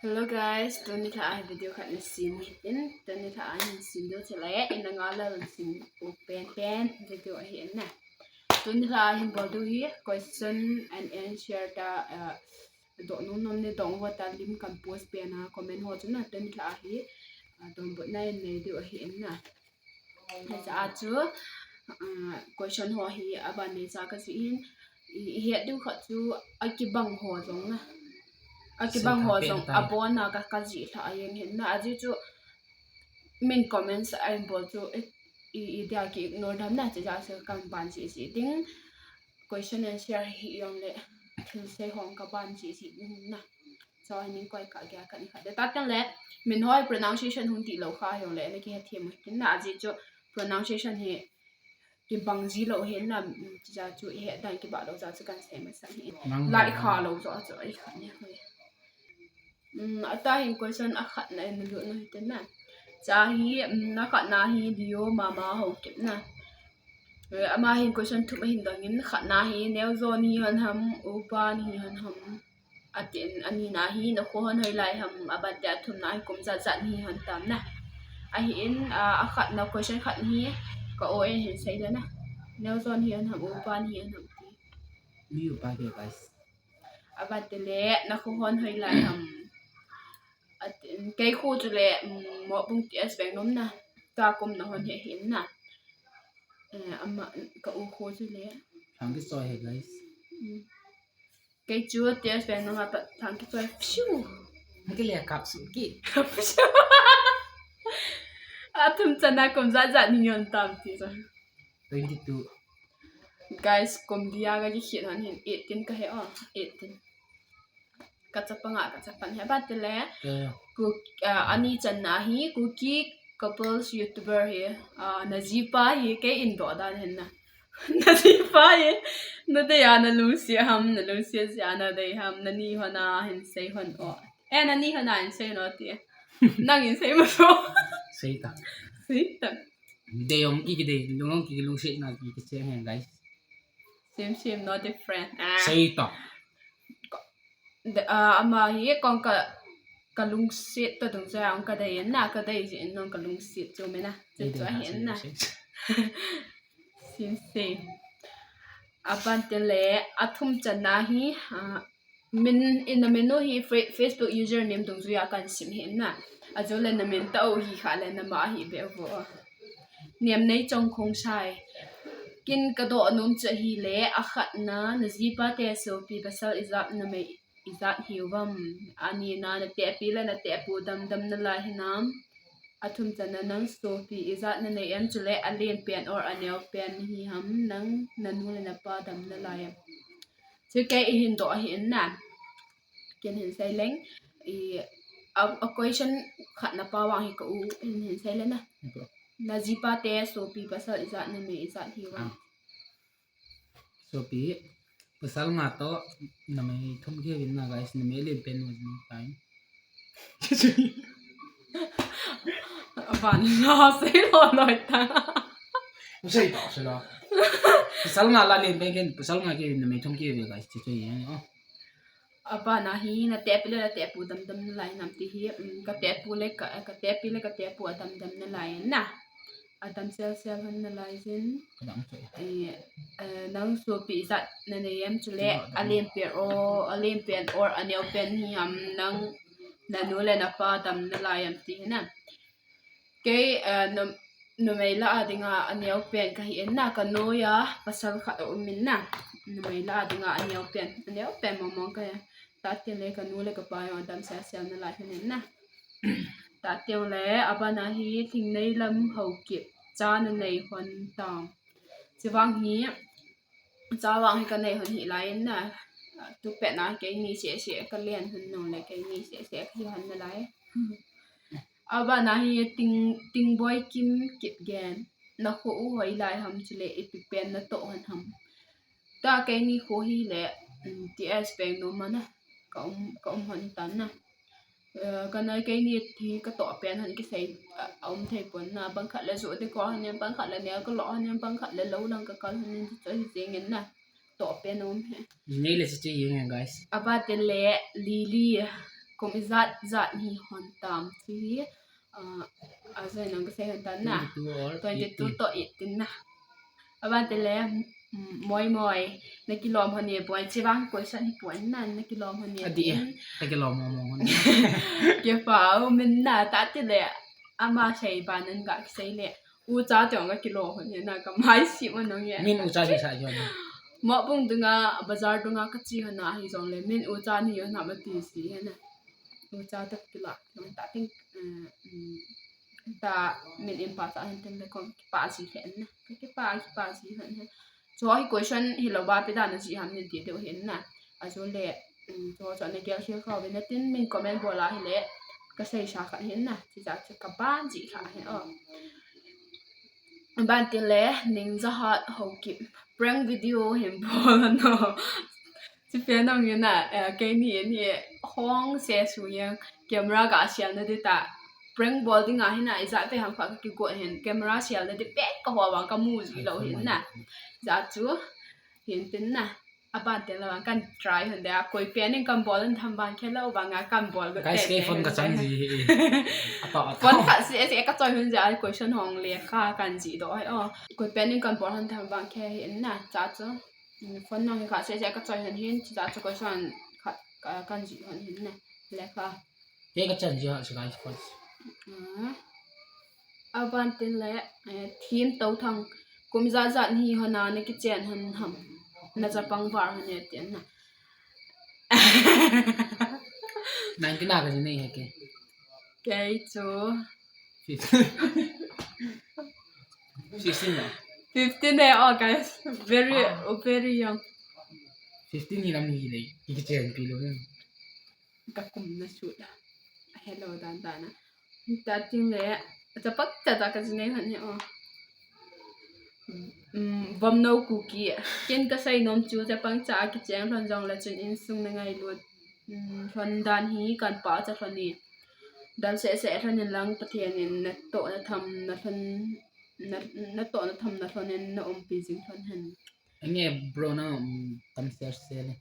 Hello guys, tuni thla ah video khat na sim hitin tuni thla ah hin sim deuh che lai in anga la ron sim u pen pen video a hi an na tuni thla ah hin bol du hi question and answer ta dawh nung nom ne dong ho ta lim kan post pen a comment ho chu na tuni thla ah hi dawm but na in nei deuh a hi an na hei cha ah chu question ho hi a ban nei cha ka zui hin i heh deuh kha chu a ki bang ho zawng na a ki bang ho zawng a pawn a ka zih thla a eng hian na a zir chu min comments a in bawl chu i idea ki ignore dam na chi zah chu kan ban zih zih ding question and answer hi yong leh thil sei ho ang ka ban zih zih ding na chuanin kuai kah gia kan khat ta ten leh min hawi pronunciation hun tih loh kha a yong leh na ki hetiang hi tin na a zir chu pronunciation hi. Ki bang zi loh hian na chi chu i heh dan ki bah lo za chu kan sei hmasa hi lai kha lo zawh chu ai khat nia hei a ta hin question a khat na en luh na hi te na cha hi a khat na hi dio mama ho kep na ama hin question thup a hin dang in khat na hi neu zawn hi han ham upa ni hi han ham a tin a ni na hi na khaw han hawi lai ham a ban te a thum na hi kum zat zat hi han tam na a hi in a khat na question khat hi ka aw en hin sei la na neu zawn hi an ham upa ni hi an ham ti Mi upa ke guys. A ban te leh na khaw hawn hawi lai ham a tin kei khu chu leh mawh bung tih a seng nawm na ta kum na hawn hi a hin na amah ka u khu chu leh. Thang ki sawi he guys. Kei chu test ve nung a thang ki chuai phew. Ki le kap su ki. A thum chana kum zat zat ni ngon tam ti zo. 22. Guys kum dia ga ki khit han hin 18 ka he o 18. Ka chapanga ka chapan he ba te le ku ani chan na hi kuki couples youtuber hi nazipa hi ke in do dan hen na. Na thi pa i na dei ah na lungsi ham, na lungsi a si ah na dei ham, na ni hon ah hin sei hon aw. Eh, na ni hon ah hin sei hon aw ti. Nang in sei ma so. Sei tak. Sei tak. Dei ong ki ki dei, lung ong ki ki lung sei na ki ki che hen guys. Same same, no different. Ah. Sei tak. Ama hi kong ka ka lungsi to dung cha ong ka dei na ka dei ji in nong ka lungsi chu me na. Chu chu hin na. Sim sim. A ban te le a thum chan na hi min in na menu hi Facebook username dung zuya kan sim hin na. A zo le na min ta o hi kha le na ma hi be vo. Niam nei chong khong sai. Kin ka dawh num cha hi le a khat na na zipa te so pi pasal izap na mei izat hiwam. Ani na na te pi le na te pu dam dam na la hinam. A thum chan na nang so pi izat na nei em chule a len pen or a neu pen hi ham nang na nu le na pa dam na lai em. Chu ke i hin dawh hi in na. Kin hin sei leng i a question khat na pa wang hi ka u in hin sei le na. Na zipa te so pi pasal izat na me izat hi wang. So pi pasal nga to na may thum khi win na guys na may len pen mo ni time. Van la sei lo noi ta. Sei ta sei la. Pasal nga la len pen ken pasal nga ke na may thum khi ve guys chu chu ye oh. Apa na hi na te pi le na te pu dam dam na lai nam ti hi ka te pu le ka ka te pi le ka te pu a dam dam na lai na. A dam sel sel han na lai zin. I nang su pi zat na nei em chu le a lem per o a lem pen or a neu pen hi ham nang na nu le na pa dam na lai am ti hi na. Kei numei la a dinga a neu pen ka hi en na ka nawi a pasal kha a awm in na numei la a dinga a neu pen a neu pen mawng mawng ka ta te le ka nu le ka pa erawh dam sial sial na lai hian en na tah teuh le a banah hi thing nei lam ho kip cha na nei hawn tang chuvang hi cha vang hi ka nei hawn hih laiin na tukverh ah keini seh seh ka len hun lo leh keini seh seh hi hawn na lai. A banah hi ting tingbuai kim kip gen na khaw u hawi lai ham chu leh i pi pen na tawh han ham ta keini khaw hi leh TS peng nawm a na ka awm ka awm hawn tan na ka nai keini hi ka tawh pen han ki sei a awm thei pawn na bang khat la zawh te kawr han nia bang khat la nel ka lawh han nia bang khat la lo lang ka kal han nia chu hi cheng in na tawh pen a awm he. Nei le chi chi guys. A va te leh lily. Kum i zat zat hi hon tam chi hi a zawi nang ka sei hon tan na 22 to 18 na aban te le moi moi na ki lom hon ye buai chi bang question hi puan na na ki lom hon ye adi ka ki lom mo hon ke pau min na ta ti le ama sei ba nan ga ki sei le u cha tyong ka ki lo hon ye na ka mai si mo nong ye min u cha si sa yon mo bung dunga bazar dunga ka chi hona hi zong le min u cha ni yo na ma ti si he na u cha ta ki la nong ta ting ta min in pa ta hen ten le kom ki pa ji he na ki pa ki pa ji hen he cho hi question hi lo ba pe da na ji ham ni ti deuh hen na a zo le cho cho na gel khil kho na tin min comment bola hi le ka sei sha kha hen na chi za chu ka ban ji kha he o ban ti le ning za ha ho ki prank video hem bol no chi fe nong yin na ke ni ni hong se su yang camera ga sial na de ta prank bol ding a hin na i za pe ham kha ki go hen camera sial na de pe ka ho wang ka mu ji lo hin na za chu hin tin na a ban te lo kan try hun de a koi pen in kan bol an tham ban khe lo wang a kan bol go Guys, ke phone ka chan ji a to a phone kha si se ka choi hun ja question hong le kha kan ji do ai o koi pen in kan bol han tham ban khe hin na cha chu phone nong kha se se ka choi hun hin cha chu question kha kan ji hun hin na le kha Ke ka chan ji ha si guys first. A ban tin le thim to thang kum za zat hi hona ne ki chen han ham na cha pang var han ne tian na 19 na ka ji nei he ke. Kei chu 16 na. 15 eh oh guys very very young 15 ni lam ni le ki chen pi lo ne. Ka kum na shoot hello dan dan na ta ting le cha pak cha ta ka ji nei han he oh vom no ku ki kin ka sai nom chu cha pang cha ki cheng thon jong la chun in sung na ngai lut thon dan hi kan pa cha thon ni dal se se thon in lang pathian in na to na tham na thon na na to na tham na thon in na om pi jing thon hen Enge bro na tam ser se le.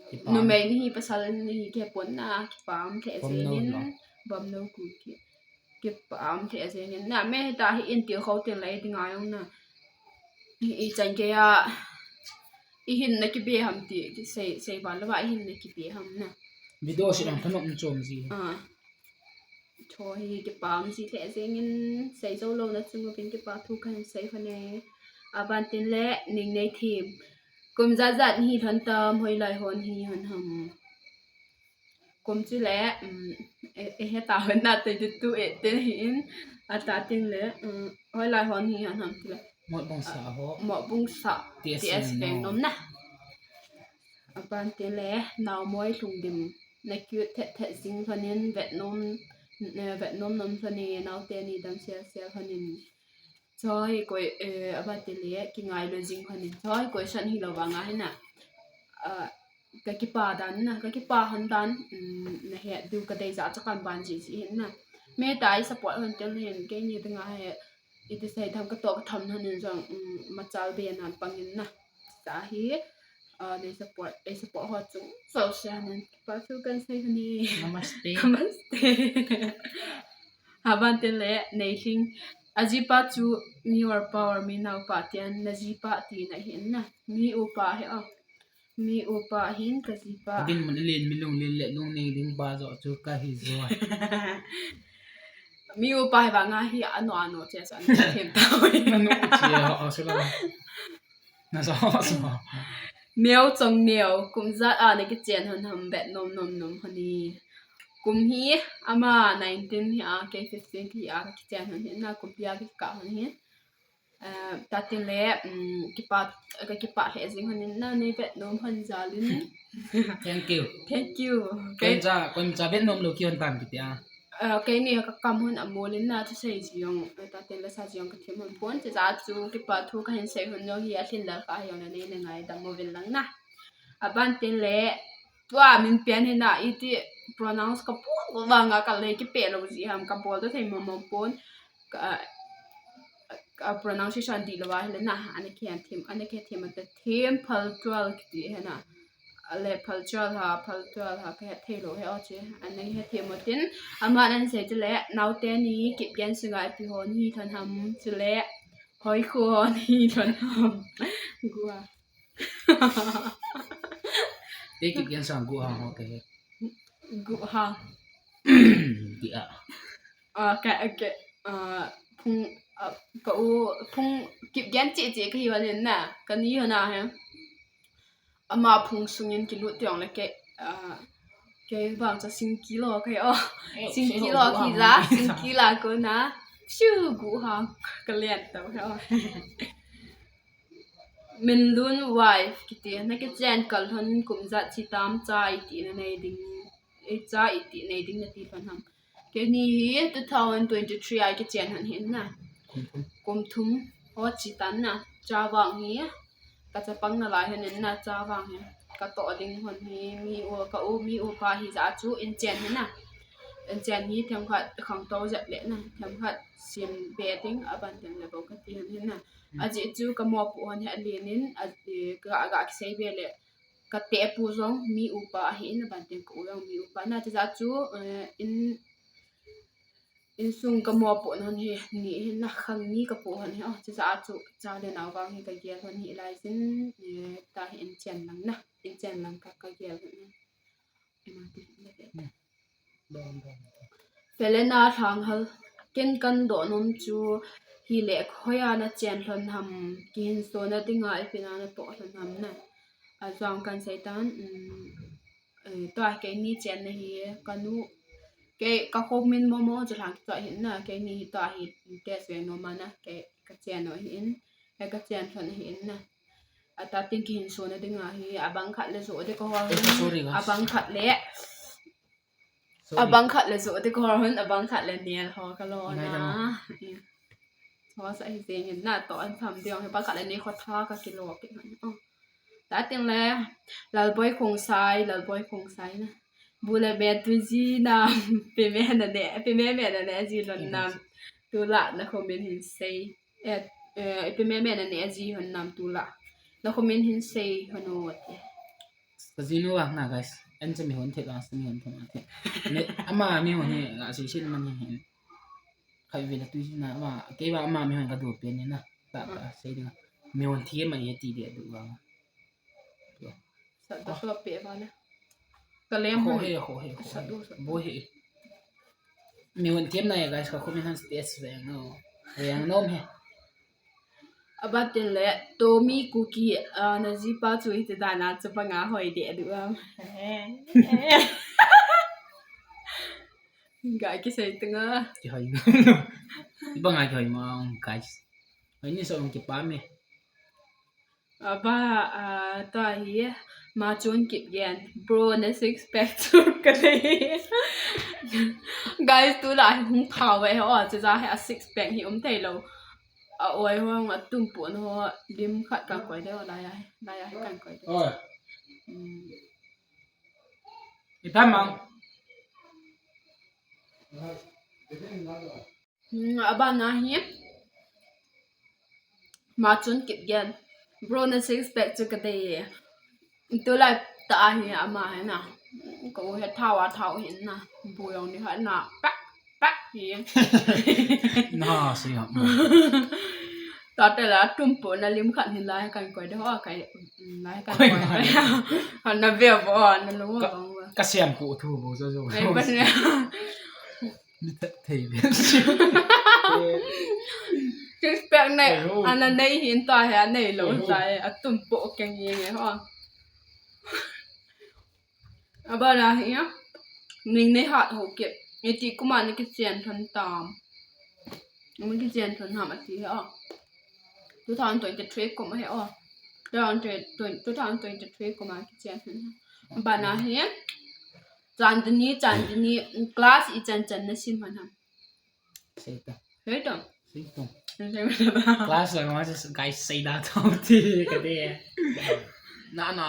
Ki nu pam. mei ni hi pasal ni hi ke pon na ki pam the Vom zeng no in lo. bam no ku ki ki pam the zeng in na me ta hi in ti kho ten lai dinga yong na i chan ke ya i hin na ki be ham ti ki sei sei ba la ba i hin na ki be ham na Video si lang thanok chom ji. a tho hi ki pam si the zeng in sei zo lo na chung pin ki pa thu khan sei khane aban tin le ning nei thim kum za zat hi thon tam hoi lai hon hi hon ham kum chu le e he ta hon na te tu e te hi in a ta tin le hoi lai hon hi hon ham ti le Mo bong sa ho. Mo bung sa TS TS no. veng nom na aban tin le naw moi hlung dim na cute the the jing thonin vet nom vet nom nom thoni naw te ni dam sial sial thonin choi koi aban tin le ki ngai lo jing thonin choi koi san hi lo wanga he na ka ki pa dan na ka ki pa han dan na he du ka dei za chakan ban ji ji hin na me tai support hon tel hin ke ni dinga he iti sai tham ka to ka tham hanin jong machal be nan pangin na sa hi nei support ei support ho chung so sha nan pa su kan sai hani Namaste. Namaste. Haban te le nei hling ajipa chu mi war power mi nau pa tian na jipa ti na hin na mi u pa he o mi u pa hin ka jipa Din man lin mi lung lin le lung ning ding ba zo chu ka hi zo. Mi u pa he ba nga hi ano ano che sa an them ta Na nu chi ho su la. Na so so. Neo chong neo kum zat a ne ki chen hon ham bet nom nom nom honi kum hi ama 19 hi a ke 15 hi a ki chen hon hi na kum pia ki ka hon hi ta tin le ki pa ka ki pa he jing hon na ne bet nom hon zalin. Thank you. Thank you. Kon cha kon cha bet nom lo ki hon tam ki tia. Ke ni ka kam hon amolin na chu sei jiyong ta tin la sa jiyong ka thim hon pon che za chu ki pa thu ka hen sei hon no hi a thin la ka yong na ne na ngai dam mo vel lang na aban tin le tua min pian he na iti pronounce ka pu ko wa nga ka le ki pe lo ji ham ka bol to thei mo mo pon ka pronunciation di lo wa hele na ane khian thim ane khe thim ta thim phal twal ki ti he na Le phal chual ha phal chual ha ka het thei lo he aw chi an nei he thei maw tin amah an sawi chu le naute ni kip hian sungai pi hawn hi thawn ham chu le hawi khu hawn hi thawn ham gua Te kip hian sang gu hang ho ke he gu hang ti a ka ke phung ka u phung kip hian chi chi ka hi wan na ka ni hona he Amah phung sungin ki luh tiang le ke ke bang cha sing ki lo kai o sing ki lo khi za sing ki la ko na phew gu hang ka lian to he o min lun wife ki ti na ke chen kal hon kum za chi tam cha i ti na nei ding e cha i ti nei ding na ti phan ham ke ni hi 2023 ai ke chen han hin na kum thum aw chi tan na cha wang hi ka chapang na lai hian in na cha wang hi ka tawh ding hun hi mi u ka u mi u pa hi zah chu in chen hi na in chen hi thenkhat khang to zet leh na thenkhat sim ve ding a ban tel le bawk ka ti han hin na a zih chu ka muak pawh hawn hi a lian in a gah gah ki sei vel leh ka teh pu zawng mi upa a hi in a ban tel ka u ang mi upa na chuzah chu in insung ka muak pawh nawn hi nih hi na khang ni ka pawh hawn hi aw chuzah chu cha le nau vang hi ka gel hawn hi lai zin ta hi in chen lang na in chen lang ka ka gel hawn hi Felena thlang hal ken kan dawhnawm chu hi leh khawia na chen hlawn ham kihin sawna dingah i pina na tawh hlawn ham na a chuan kan sawi tan tuah keini chenna hi ka nu kei ka hawm in maw maw chu hlang te chuah hin na keini hi tuah hi test ve nuam a na kei ka chen awh hi in hei ka chen hlawn hi in na. A ta tin khi hin sawna dingah hi a bang khat le zawh te ka huar hun a bang khat le a bang khat le zawh te ka huar hun a bang khat le nel haw ka lo na chaw sa hi zeng in na to an pham deuh hi bang khat le ne khaw tha ka ki lo ki han ta ting le lalboi khung sai lalboi khung sai na bu le me tu ji na pe me na ne pe me me na ne ji lon na tu la na kho min hin sei Ipe me me na ne ji hon nam tu la na kho min hin sei hono te. Kazino wa na guys en che mi hon the la mi hon thong the ne ama mi hon he ga si shin man he khai ve la tu na ama ke ba ama mi hon ka du pe ni na ta ta sei ding mi hon thi man he ti de du wa Sa ta so pe ba na ka lem ho he ho he ho bo he Mi hun thiam na guys ka khum han stage ve no ve ang nom he. Abatin le Tommy Cookie na zipa chu hi te dana chu panga hoi de du am. Ga ki sei tanga. Ki hoi. Ba nga ki hoi ma guys. Hoi ni so ki pa me. Ba ta hi ma chun kip gen bro na six pack chu ka nei guys tu lah hi hung thau ve ho a chu za he a six pack hi awm thei lo a awi ho ang a tum pawh na ho lim khat kan kawi deuh a lai ah lai ah hi kan kawi deuh. I pham ang. A ban ah hi mah cun kip gen bro na six pack cu ka dei e tulai ta hi amah he na ka u he thau ah thau hin na bu yong nih khan na pak pak hi Na si ha. Ta te la tum pu na lim khan hin lai kan koi de ho kai lai kan koi han na ve bo na lu bang Ka siam pu thu bu zo zo. Ai ban Six pack nei ana nei hin ta he a nei lo sai a tum pawh keng nge nge ho a bana hi ning nei hat ho kep e ti kuma ni ki chen thon tam mi ki chen thon ham a ti he o 2023 kuma he o 2023 kuma ki chen thon bana hi Chandni Chandni class i chan chan na sim han ham. Seita. Seita. Seita. Class la ma guys seida thong ti ka de. Na na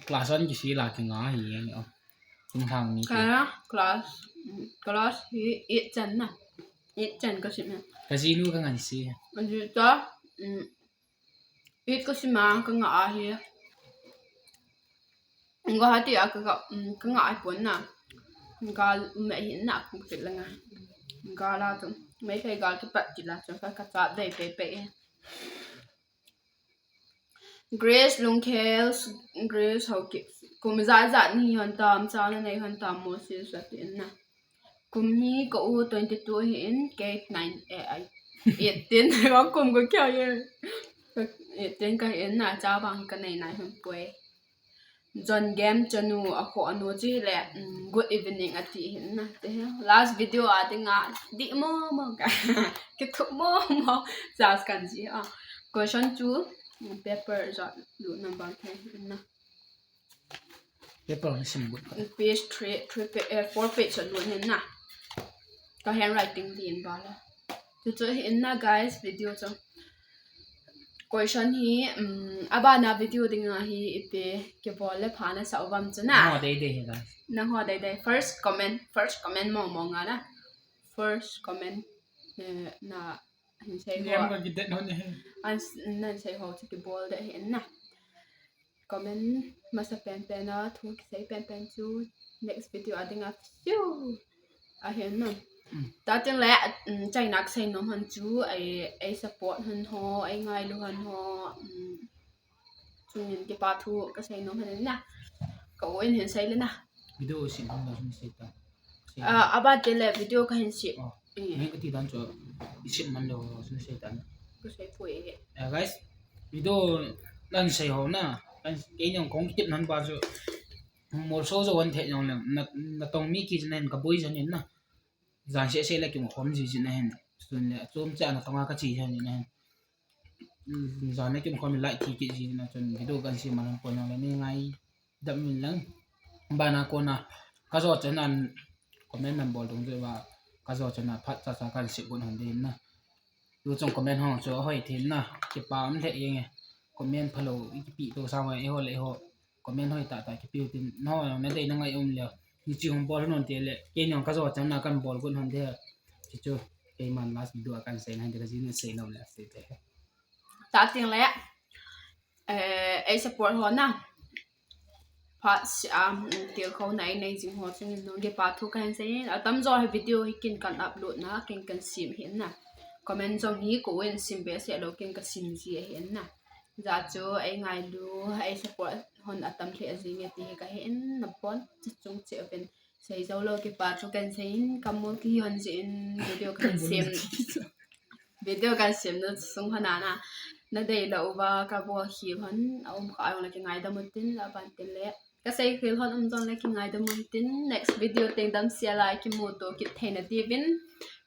class 1 ki si la ki nga hi ang o. Tung thang ni. Ka class class hi i chan na. I chan ka sim na. Ka ji nu ka ngan si. An ju ta it ka si ma ka nga a hi. Guwahati ah ka ka ngah pawn na gal um hi na kung tit la nga gala chu mai thei gal ki pat ti la chu ka ka chat dei pe pe Grace lungkhel Grace ho ki kum zat zat ni hon tam cha na nei hon tam mo si sa ti na kum hi ka u 22 hi in ke 9 eh 18 ka kum ka kya ye 18 ka in na cha bang ka nei nai hun pui John game chanu a khawh anu chi le good evening a tih hin na te hi last video ah te nga dih maw maw ka ki thup maw maw class kan si a question chu paper zat luh number the hin na Paper na sim but ka. Page 3 3 4 page a luh hin na ka handwriting din bala chu chu hin na guys video chu Question hi a bana video dingah hi i pe ke bol le pha na sau bam chu na. Ngo dei dei hi guys. Na ngo dei dei first comment first comment mo mo nga na first comment na hin sei ho. Niam ka gidet no ni. An nan sei ho chu ke bol de hin na. Comment masa pen pen a thu ki sei pen pen chu next video a dingah phew a hian nu ta chang le China ka sei nom han chu ai ei support han haw ei ngai lu han haw chungin ke pa thu ka sei nom han na ka u in hin sei le na Video sim han lo sin sei ta. A ba te le video ka hin si. Ngai ka ti dan chu sim man lo sin sei ta. Ka sei pui e. Guys video nan sei ho na ke nyong kong tip nan ba chu mol so zo an the nyong le na na tong mi ki chen ka boi chen na zan se se le ki khom ji ji na hen chun le chum cha na tonga ka chi chen na hen zan le ki khom lai ki ki ji na chun video kan si man ko nyong le ni ngai dam min lang ba na ko na ka zo chen an comment nan bol dong ba ka zo chen na phat cha cha kan si bun han din na tu chung comment hong chu hoi thin na ki pa am the yeng comment phalo ki pi to sa wa e ho le ho comment hoi ta ta ki piu tin no me dei na ngai um le ni chi hong bol non te le ke nyong ka zo chang na kan bol gun hon the chi chu ke man last video kan sei na de ka jin sei nom le sei te Ta ting le ei support ho na pha til kho nai nei jing ho chung in ge pa thu kan sei atam zo he video hi kin kan upload na kin kan sim hin na comment zong hi ko wen sim be se lo kin ka sim ji hin na za chu ei ngai lu ei support hon atam hle azi nge ti hi ka hin na pon chung che ven sei zo lo ki pa chu kan sei in kamul ki hon ji in video kan sim video kan sim na sung hana na na dei lo wa ka bo hi hon a um ka ayong la ki ngai da mun tin la ban tin le ka sei khil hon um zong le ki ngai da mun tin next video teng dam sia lai ki mu to ki theina ti vin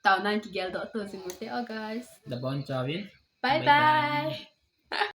tau nan ki gel do to jing te o guys the bon chawin bye bye.